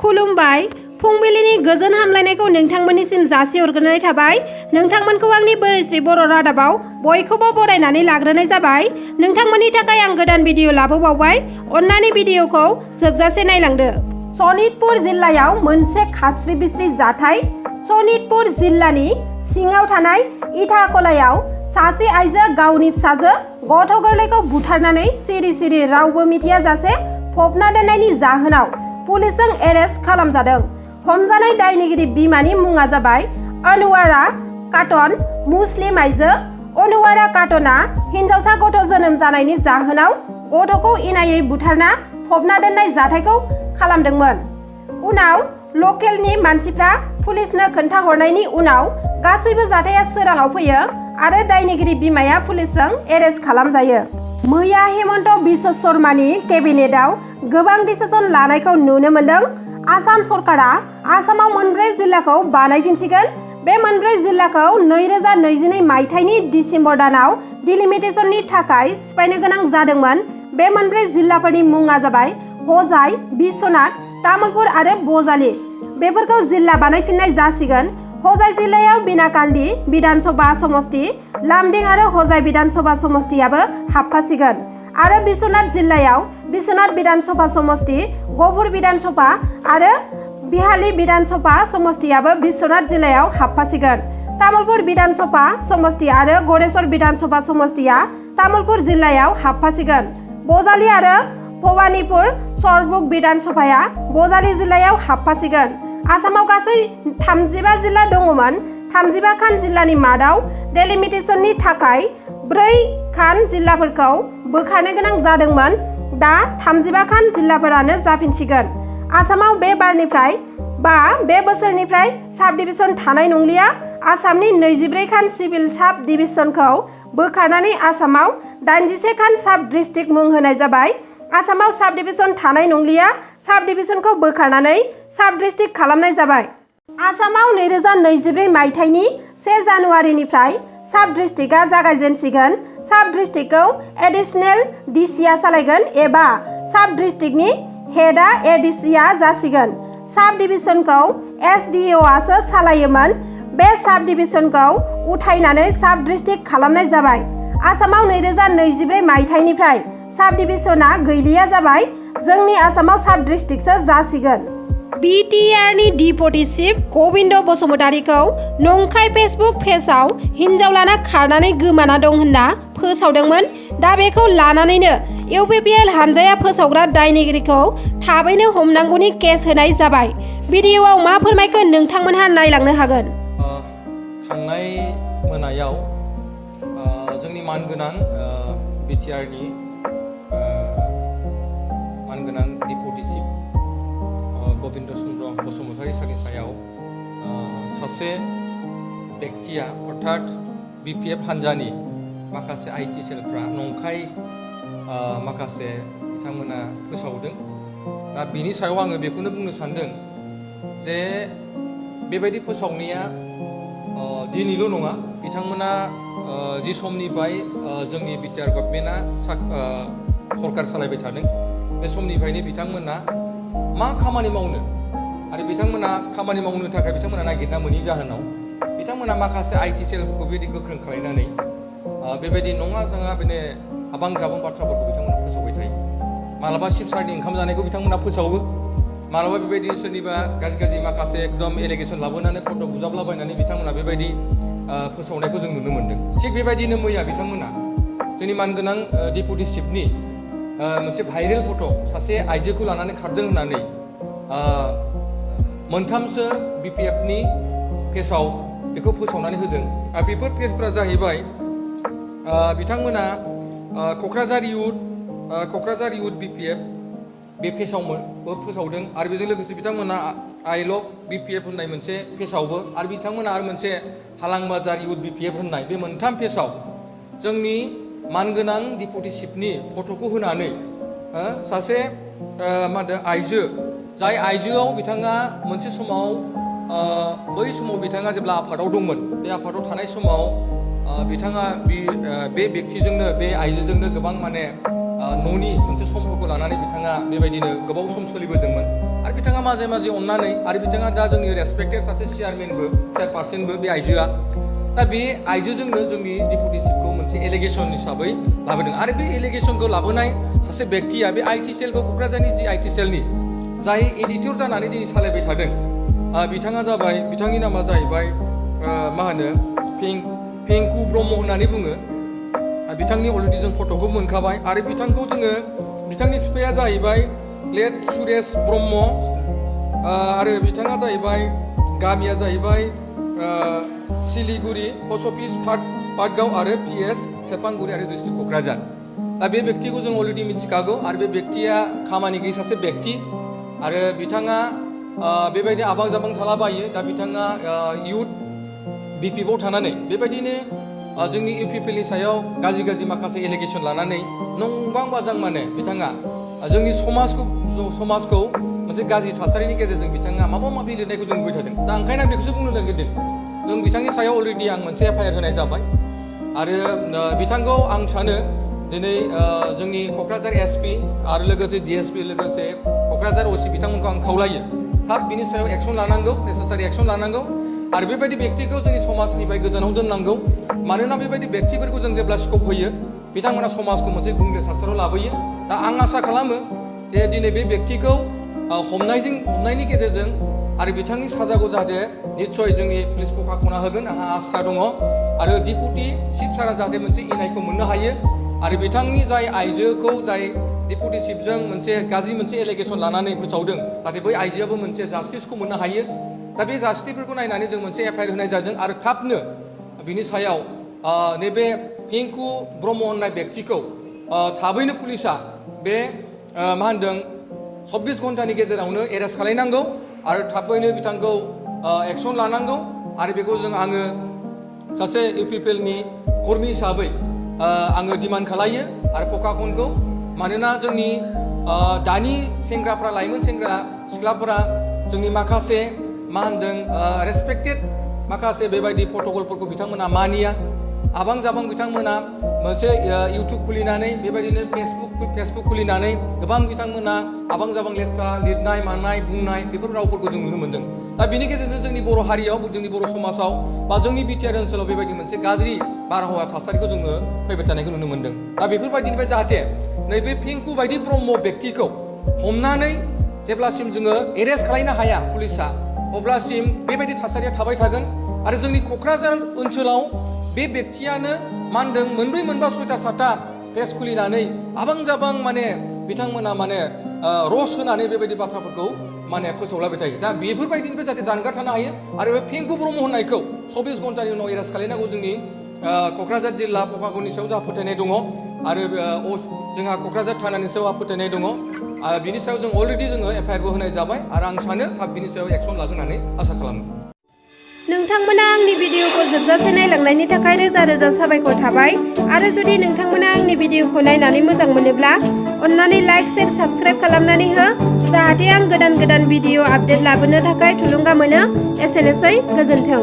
खुलुमबाय फुंबिलिनि गोजोन हामलायनायखौ नोंथांमोननिसिम जासिहरग्रोनाय थाबाय। नोंथांमोनखौ आंनि बैस्रि बर' रादाबाव बयखौबो बरायनानै लाग्रोनाय जाबाय। नोंथांमोननि थाखाय आं गोदान भिडिअ लाबोबावबाय। अन्नानै भिडिअखौ जोबजासे नायलांदो। सनितपुर जिल्लायाव मोनसे खास्रि बिस्रि जाथाय। सनितपुर जिल्लानि सिङाव थानाय इटाखलायाव सासे आइजो गावनि फिसाजो गथ' गोरलैखौ बुथारनानै सिरि सिरि रावबो मिथियाजासे फबना दोननायनि जाहोनाव पुलिसजों एरेस्ट खालामजादों। हमजानाय दायनिगिरि बिमानि मुङा जाबाय अनुवारा काटन, मुस्लिम आइजो। अनुवारा काटना हिन्जावसा गथ' जोनोम जानायनि जाहोनाव गथ'खौ इनायै बुथारना फबना दोननाय जाथायखौ खालामदोंमोन। उनाव लकेलनि मानसिफ्रा पुलिसनो खोन्थाहरनायनि उनाव गासैबो जाथाया सोराङाव फैयो आरो दायनिगिरि बिमाया पुलिसजों एरेस्ट खालामजायो। मैया हेमन्त बिश्व शर्मानि केबिनेटआव गोबां डिसिसन लानायखौ नुनो मोन्दों। आसाम सरकारा आसामाव मोनब्रै जिल्लाखौ बानायफिनसिगोन। बे मोनब्रै जिल्लाखौ 2022 मायथाइनि डिसेम्बर दानाव डिलिमिटेसननि थाखाय सिफायनो गोनां जादोंमोन। बे मोनब्रै जिल्लाफोरनि मुङा जाबाय हजाइ, बिश्वनाथ, तामुलपुर आरो बजालि। बेफोरखौ जिल्ला बानायफिननाय जासिगोन। हजाइ जिल्लायाव बिनाकान्दी बिधानसभा समष्टि, लामदिं आरो हजाइ बिधानसभा समष्टियाबो हाबफासिगोन आरो बिश्वनाथ जिल्लायाव बिश्वनाथ बिधानसभा समष्टि, गफुर बिधानसभा आरो बिहाली बिधानसभा समष्टियाबो बिश्वनाथ जिल्लायाव हाबफासिगोन। तामुलपुर बिधानसभा समष्टि आरो गरेश्वर बिधानसभा समष्टिया तामुलपुर जिल्लायाव हाबफासिगोन। बजालि आरो भबानिपुर सरभुग बिधानसभाया बजालि जिल्लायाव हाबफासिगोन। आसामाव गासै 35 जिल्ला दङमोन। 35 खान जिल्लानि मादाव डेलिमिटेसननि थाखाय 4 खान जिल्लाफोरखौ बोखारनो गोनां जादोंमोन। दा 35 खान जिल्लाफोरानो जाफिनसिगोन। आसामाव बे बारनिफ्राय बे बोसोरनिफ्राय साब डिभिजन थानाय नंलिया। आसामनि 24 खान सिभिल साब डिभिजनखौ बोखारनानै आसामाव 81 खान साब डिस्ट्रिक्ट मुं होनाय जाबाय। आसामाव साब डिभिजन थानाय नंलिया। साब डिभिजनखौ बोखारनानै साब डिस्ट्रिक्ट खालामनाय जाबाय। आसामाव 2024 मायथाइनि 1 जानुवारिनिफ्राय साब डिस्ट्रिक्टआ जागायजेनसिगोन। साब डिस्ट्रिक्टखौ एडिशनेल डिसिआ सालायगोन एबा साब डिस्ट्रिक्टनि हेडआ एडिसिआ जासिगोन। साब डिभिजनखौ एसडिअआसो सालायोमोन। बे साब डिभिजनखौ उथायनानै साब डिस्ट्रिक्ट खालामनाय जाबाय। आसामाव 2024 मायथाइनिफ्राय साब डिभिजना गैलिया जाबाय। जोंनि आसामाव साब डिस्ट्रिक्टसो जासिगोन। बिटिआरनि डिपुटि चिफ गबिन्द बसुमतारीखौ नंखाय फेसबुक पेजआव हिन्जाव लाना खारनानै गोमाना दं होनना फोसावदोंमोन। दा बेखौ लानानैनो इउपिपिएल हानजाया फोसावग्रा दायनिगिरिखौ थाबैनो हमनांगौनि केस होनाय जाबाय। भिडिअआव मा फोरमायखो नोंथांमोनहा नायलांनो हागोन। थांनाय मोनायाव जोंनि मानगोनां बिटिआरनि मानगोनां डिपुटि चिफ गबिन्द चन्द्र बसुमतारी सारनि सायाव सासे बेक्तिया अर्थात बिपिएफ हान्जानि माखासे आइटि सेलफ्रा नंखाय माखासे बिथांमोना फोसावदों। दा बिनि सायाव आङो बेखौनो बुंनो सानदों जे बेबायदि फोसावनाया दिनैल' नङा। बिथांमोना जि समनिफ्राय जोंनि बिटिआर गभर्नमेन्टआ सरकार सालायबाय थादों बे समनिफ्रायनो बिथांमोना मा खामानि मावनो आरो बिथांमोना खामानि मावनो थाखाय बिथांमोना नागिरना मोनि जाहोनाव बिथांमोना माखासे आइटि सेलफोरखौ बेबायदि गोख्रों खालायनानै बेबायदि नङा जोंहा बेनो आबां जाबां बाथ्राफोरखौ बिथांमोना फोसावबाय थायो। मालाबा शिब सारनि ओंखाम जानायखौ बिथांमोना फोसावो, मालाबा बेबायदि सोरनिबा गाज्रि माखासे एकदम एलिगेसन लाबोनानै फट' बुजाबलाबायनानै बिथांमोना बेबायदि फोसावनायखौ जों नुनो मोन्दों। थिग बेबायदिनो मैया बिथांमोना जोंनि मानगोनां डिपुटि चिफनि मोनसे भाइरेल फट' सासे आइजोखौ लानानै खारदों होननानै मोनथामसो बिपिएफनि पेजआव बेखौ फोसावनानै होदों। आरो बेफोर पेजफ्रा जाहैबाय बिथांमोना क'क्राझार इउथ बिपिएफ बे पेजआवबो फोसावदों आरो बेजों लोगोसे बिथांमोना आइ लभ बिपिएफ होननाय मोनसे पेजआवबो आरो बिथांमोना आरो मोनसे हालां बाजार इउथ बिपिएफ होननाय बे मोनथाम पेजआव जोंनि मानगोनां डिपुटि चिफनि फट'खौ होनानै सासे आइजो जाय आइजोआव बिथाङा मोनसे समाव बै समाव बिथाङा जेब्ला आफादाव दंमोन बे आफादाव थानाय समाव बिथाङा बे व्यक्तिजोंनो बे आइजोजोंनो गोबां माने न'नि मोनसे सम्प'र्क लानानै बिथाङा बेबायदिनो गोबाव सम सोलिबोदोंमोन। आरो बिथाङा माजे माजे अननानै आरो बिथाङा दा जोंनि रेसपेक्टेड सासे चेयारमेनबो चेयारपार्सनबो बे आइजोआ दा बे आइजोजोंनो जोंनि डिपुटि चिफखौ मोनसे एलिगेसन हिसाबै लाबोदों आरो बे एलिगेसनखौ लाबोनाय सासे व्यक्तिया बे आइटि सेलखौ क'क्राझारनि जि आइटि सेलनि जाय एडिटर जानानै दिनै सालायबाय थादों बिथाङा जाबाय बिथांनि नामा जाहैबाय मा होनो पेंकु ब्रह्म होननानै बुङो बिथांनि अलरेडि जों फट'खौ मोनखाबाय आरो बिथांखौ जोङो बिथांनि बिफाया जाहैबाय लेट सुरेश ब्रह्म आरो बिथाङा जाहैबाय गामिया जाहैबाय सिलिगुरि पस्ट अफिस पाटगाव आरो PS सेरफांगुरि आरो डिस्ट्रिक्ट क'क्राझार दा बे व्यक्तिखौ जों अलरेडि मिथिखागौ आरो बे व्यक्तिया खामानि गैयै सासे व्यक्ति आरो बिथाङा बेबायदि आबां जाबां थालाबायो दा बिथाङा इउथ BPFआव थानानै बेबायदिनो जोंनि UPPLनि सायाव गाज्रि माखासे एलिगेसन लानानै नंबां बाजां माने बिथाङा जोंनि समाजखौ मोनसे गाज्रि थासारिनि गेजेरजों बिथाङा माबा माबि लिरनायखौ जों नुबाय थादों दा ओंखायनो आं बेखौसो बुंनो नागिरदों जों बिथांनि सायाव अलरेडि आं मोनसे FIR होनाय जाबाय आरो बिथांखौ आं सानो दिनै जोंनि क'क्राझार SP आरो लोगोसे DSP लोगोसे क'क्राझार OC बिथांमोनखौ आं खावलायो थाब बिनि सायाव एक्सन लानांगौ नेसेसारि एक्सन लानांगौ आरो बेबायदि व्यक्तिखौ जोंनि समाजनिफ्राय गोजानाव दोननांगौ मानोना बेबायदि व्यक्तिफोरखौ जों जेब्ला स्कप होयो बिथांमोना समाजखौ मोनसे गुबुंले थासारियाव लाबोयो दा आं आसा खालामो जे दिनै बे व्यक्तिखौ हमनायनि गेजेरजों आरो बिथांनि साजाखौ जाहाथे निस्सय जोंनि पुलिस प्रशासना होगोन आंहा आसा दङ आरो डिपुटि चिफ सारा जाहाथे मोनसे इनायखौ मोननो हायो आरो बिथांनि जाय आइजोखौ जाय डिपुटि चिफजों मोनसे एलिगेसन लानानै फोसावदों जाहाथे बै आइजोआबो मोनसे जास्टिसखौ मोननो हायो दा बे जास्टिसफोरखौ नायनानै जों मोनसे FIR होनाय जादों आरो थाबनो बिनि सायाव नैबे पेंकु ब्रह्म होननाय व्यक्तिखौ थाबैनो पुलिसा बे मा होनदों 24 घन्टानि गेजेरावनो एरेस्ट खालामनांगौ आरो थाबैनो बिथांखौ एक्सन लानांगौ आरो बेखौ आङो सासे UPPLनि कर्मि हिसाबै आङो डिमान्ड खालायो आरो प्रशासनखौ मानोना जोंनि दानि सेंग्राफ्रा लाइमोन सेंग्रा सिख्लाफोरा जोंनि माखासे मा होनदों रेसपेक्टेड माखासे बेबायदि प्रट'कलफोरखौ बिथांमोना मानिया आबां जाबां बिथांमोना मोनसे इउटुब खुलिनानै बेबायदिनो फेसबुक खुलिनानै गोबां बिथांमोना आबां जाबां लेथ्रा लिरनाय मानाय बुंनाय बेफोर रावफोरखौ जों नुनो मोन्दों दा बिनि गेजेरजों जोंनि बर' हारियाव जोंनि बर' समाजाव बा जोंनि BTR ओनसोलाव बेबायदि मोनसे गाज्रि बारहावा थासारिखौ जोङो फैबाय थानायखौ नुनो मोन्दों दा बेफोरबायदिनिफ्राय जाहाथे नैबे पेंकु बायदि ब्रह्म व्यक्तिखौ हमनानै जेब्लासिम जोङो एरेस्ट खालामनो हाया पुलिसा अब्लासिम बेबायदि थासारिया थाबाय थागोन आरो जोंनि क'क्राझार ओनसोलाव बे व्यक्तियानो मा होनदों मोनब्रै मोनबा सयथा सातथा पेज खुलिनानै आबां जाबां माने बिथांमोना माने रस होनानै बेबायदि बाथ्राफोरखौ माने फोसावलायबाय थायो दा बेफोरबायदिनिफ्राय जाहाथे जानगार थानो हायो आरो बे पेंकु ब्रह्म होननायखौ 24 घन्टानि उनाव एरेस्ट खालामनांगौ जोंनि क'क्राझार जिल्ला प्रशासननि सायाव जोंहा फोथायनाय दङ आरो जोंहा क'क्राझार थानानि सायाव फोथायनाय दङ बिनि सायाव जों अलरेडि जोङो FIRबो होनाय जाबाय आरो आं सानो थाब बिनि सायाव एक्सन लागोन होननानै आसा खालामो नोंथांमोना आंनि भिडिअखौ जोबजासे नायलांनायनि थाखाय रोजा रोजा साबायखर थाबाय आरो जुदि नोंथांमोना आंनि भिडिअखौ नायनानै मोजां मोनोब्ला अन्नानै लाइक शेयार साबस्क्राइब खालामनानै हो जाहाथे आं गोदान भिडिअ आपडेट लाबोनो थाखाय थुलुंगा मोनो एसेनोसै गोजोन्थों।